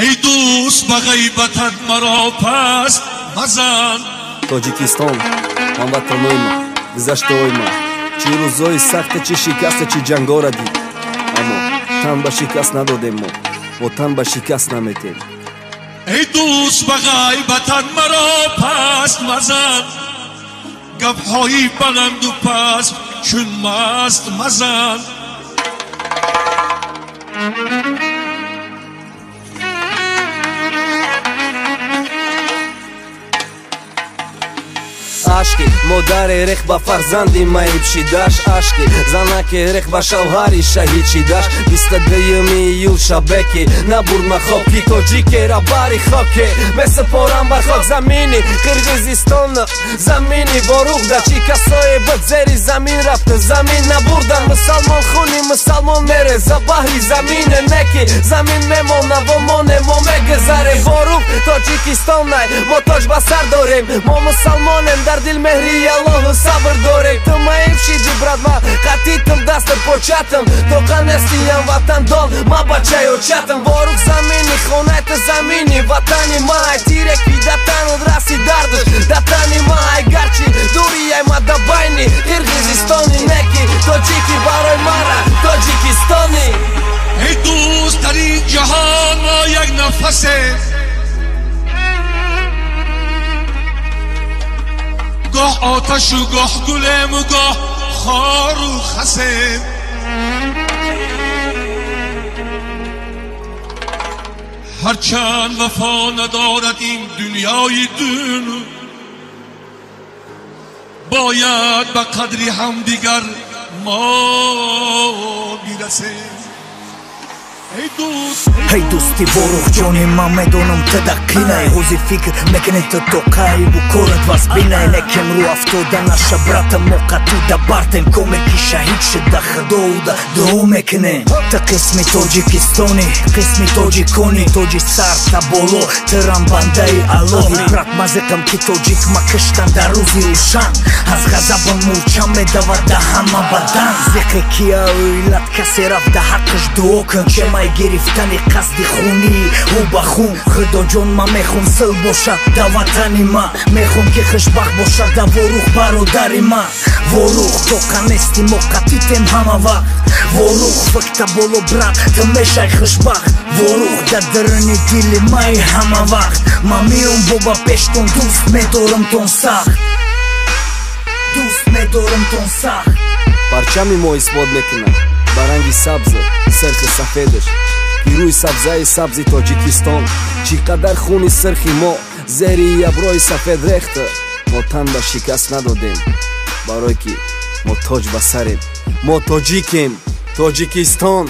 Эй дӯст, ба ғайбатат маро паст мазан. Тоҷикистон, ҳамватанои ман, гузаштаҳои ман, чӣ рӯзҳои сахте, чӣ шикасте, чӣ ҷангора дид, аммо тан ба шикаст надодем, мо тан ба шикаст наметем. Эй дӯст, ба ғайбатат маро паст мазан, гапҳои баланду паст чун маст мазан. Ашки модаре рех ба фарзанди маиб шидаш, ашки занаке рех ба шавҳари шаҳид шидаш. 22 июл шабеки набурд ма хоб, ки тоҷикера бари хоке месупорам бар хок замини Қирғизистон, замини Воруғда. Чӣ касое буд зери замин рафта, замин набурдан. Мусалмон хуни мусалмон мереза баҳри замине, неки замин мемона во моне, мо мегузарем. Воруғ Тоҷикистонай, мо тоҷ ба сар дорем, мо мусалмонем, дар дил меҳри Аллоҳу сабр дорем. Ту маиб шиди, брат, ма қатитам, дастат початам, тоқа нестиям ватандон, ма бачаи очатам. Воруғ замини хонаи ту, замини ватани ма, ай тире ки да танат раси дардаш да тани ма, ай гарчи дуриай ма да байни Қирғизистони, неки тоҷики барои мара Тоҷикистони. Эй дӯст, дар ин ҷаҳон мо як нафасем, гоҳ оташу гоҳ гулему гоҳ хору хасем. Ҳарчанд вафо надорад ин дунёи дун, бояд ба қадри ҳамдигар мо бирасем. Эй дӯсти Воруғ-ҷони ман, медонам ту дақинай, ҳозир фикр мекунӣ ту тоқаиву корат вазбинай. Лекин рӯ афтода наша, брата, мо қатъи да бартем, коме ки шаҳид шуда худоуда дуо мекунем. Ту қисми Тоҷикистони, қисми тоҷикони, тоҷи сар та боло, тирам бандаи Аллоҳи. Брат, мазиқам ки тоҷик ма киштан дар рӯзи рӯшан, аз ғазабам мӯрча медавад да ҳама бадан. Зиқе ки оилат касе рафт, да ҳаққаш дуо кун, чемай гирифтани қасди хунӣ ӯ ба хун. Худоҷон, ман мехом сил бошад да ватани ма, мехом ки хушбахт бошад да Воруғ бародари ма. Воруғ, тоқа нести, мо қатитем ҳама вақт. Воруғ, фикта боло, брат, ту мешай хушбахт. Воруғ, дар даруни дили май ҳама вақт, ман меом боба пештон, дӯст медорамтон сахт, дӯст медорамтон сахт. Парчами мо исбот мекунад ба ранги сабзу сирхи сафедаш, ки рӯи сабзаи сабзи Тоҷикистон чӣ қадар хуни сирхи мо зери аброи сафед рехта. Мо тан ба шикаст надодем, барое ки мо тоҷ ба сарем, мо тоҷикем. Тоҷикистон.